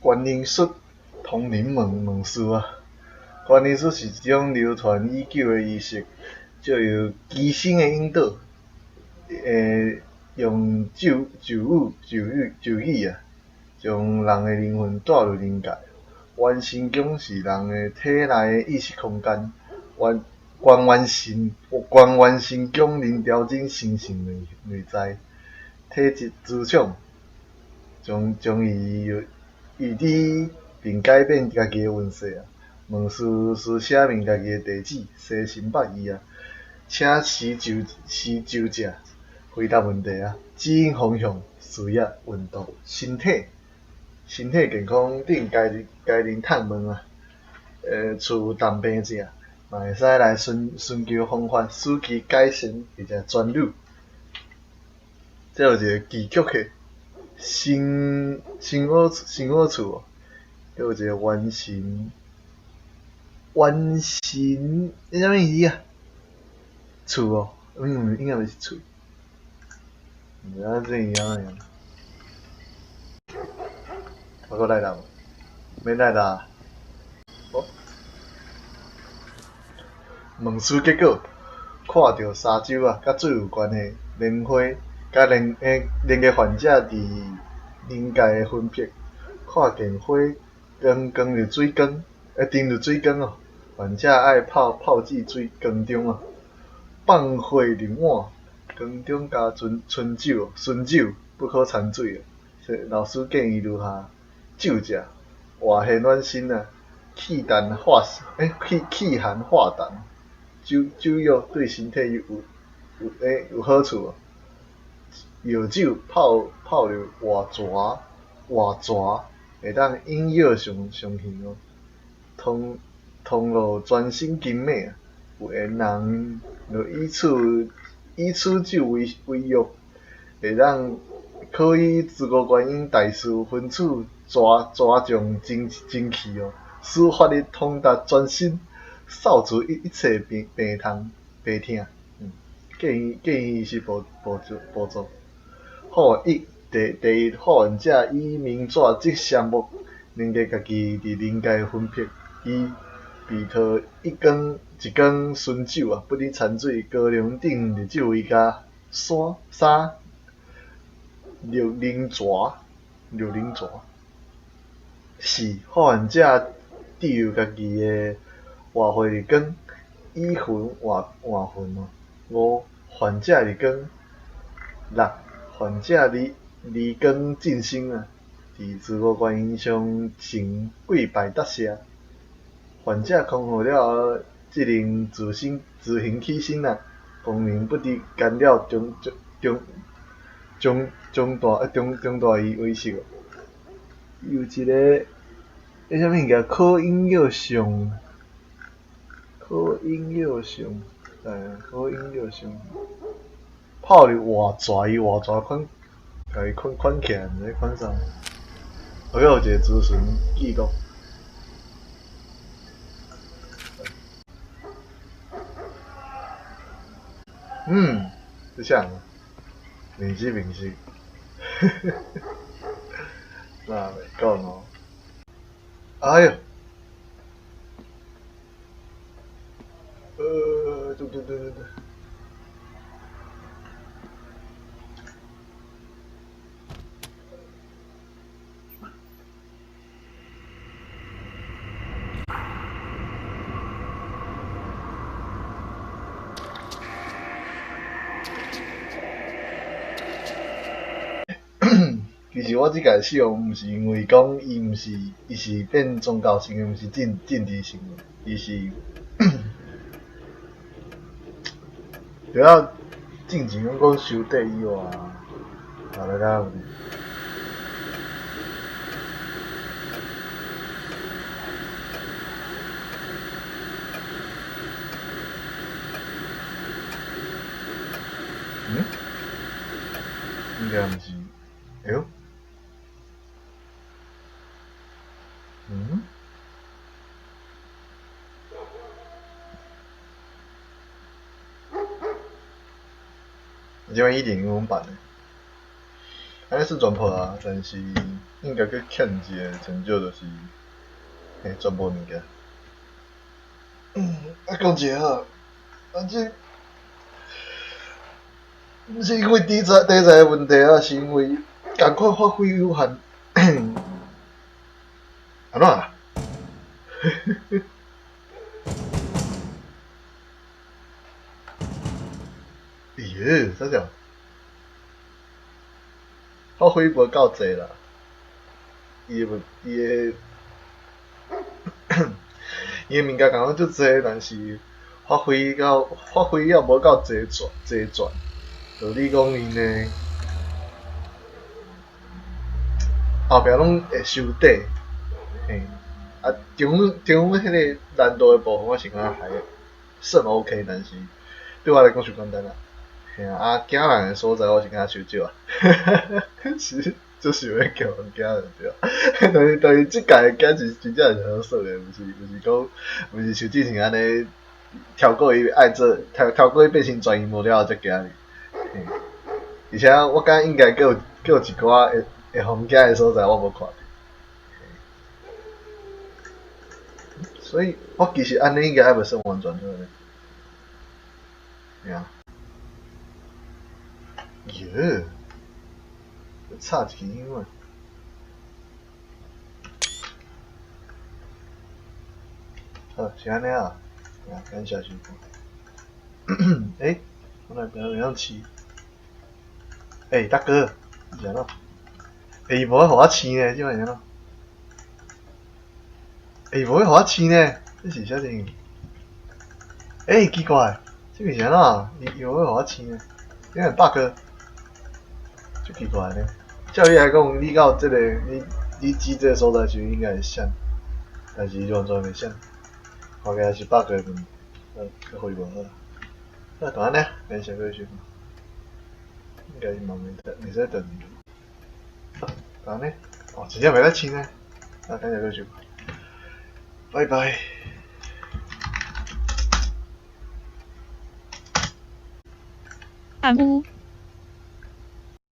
觀靈術通靈問問事啊！觀靈術是一種流傳已久的儀式，藉由乩身的引導，用咒咒語咒語咒語啊，將人的靈魂帶入靈界。元神宮是人的體內的意識空間。原關元神關元神宮能調整身心內內在體質磁場，將將伊預知並改變家己的運勢啊！問事須寫明家己的地址、生辰八字啊，請施咒施咒者回答問題啊，指引方向、事業、運動、身體、身體健康等該該人探問啊。厝有重病者嘛會使來尋尋求方法，使其改善或者痊愈。這有一個奇曲的新新好新好處哦，閣有一個元神元神，這啥物字啊？厝哦，應該毋是厝。毋知影這是按怎樣。我閣來啦無？免來啦。好。問事結果，看著沙洲啊，佮水有關係，蓮花佮蓮蓮個患者佇靈界的分別，看見火光光入水缸，沉入水缸哦，患者愛泡泡至水缸中哦，放火入碗，缸中加春春酒、汛酒，不可摻水哦。老師建議如下：酒者，活血暖身啊，氣淡化氣氣寒化膽。酒酒藥對身體有有有好處哦。藥酒泡泡入活泉活泉，會當引藥上上行哦。通通路全身筋脈啊，有緣人就以此以此酒為為藥，會當可以慈姑觀音大士分賜蛇蛇將精精氣哦，使法力通達全身。掃除一一切病病痛病痛，建議建議是步步驟步驟。好，一第第一，發願者以明紙即雙目，連結家己佇靈界的分別。二，備託一缸一缸汛酒啊，不得摻水，高粱頂日酒為佳。三三，綠靈泉綠靈泉。四，發願者注入家己的活血日光，以魂換換魂哦。五，患者日光。六，患者離離光進生啊，佇慈姑觀音像前跪拜答謝。患者康復了後，即能自身自行起身啊，功能不致干擾中中中中中大中中大伊威勢哦。有一個，彼啥物叫可引藥上？可引藥上，可引藥上，泡入活泉，伊活泉款，共伊款款起來，毋知款啥。閣有一個諮詢記錄。這啥人？面試面試。那袂講哦。哎喲！對對對對對。其實我這屆死亡毋是因為講伊毋是，伊是變宗教性的，毋是政政治性的，伊是除了進前攏講收底以外，啊來來。嗯？應該毋是，哎喲。嗯？這擺一定英文版的，按呢算全破啊，但是應該閣欠一个成就，就是嘿全部物件。啊，講一下好，反正毋是因為題材的問題啊，是因為仝款發揮有限。按怎啊？哎哟，啥小？發揮無夠濟啦，伊的物件仝款足濟，但是發揮猶無夠齊全齊全。道理講𪜶的後壁攏會收底，嘿，啊，中阮彼个難度的部分，我是感覺還算 OK，但是對我來講傷簡單啦。嘿啊，啊驚人的所在我是感覺傷少啊，是就想欲共人驚就對。但是這屆的驚是真正是好耍的，毋是講，毋是像之前按呢跳過伊愛做，跳過伊變成全陰無了後才驚你。嘿，而且我感覺應該閣有一寡會予人驚的所在，我無看著。所以我其實按呢應該還袂算完全好呢。嘿啊。喲，差一支香啊！好，是按呢啊，啊，感謝收看。欸，我來邊會當飼？欸，大哥，你是按怎？欸，伊無愛予我飼呢，這擺是按怎？欸，伊無愛予我飼呢，這是啥情形？欸，奇怪，這個是按怎？伊無愛予我飼呢？這個 bug，足奇怪呢。照理來講，你到這个，你指這个所在時應該會閃，但是伊完全袂閃，看起來是 bug 的問題，閣恢復好。好，就按呢，感謝各位收看。應該是嘛袂使斷去。好，就按呢，哦，真正袂使飼呢。啊，感謝各位收看，拜拜。按烏。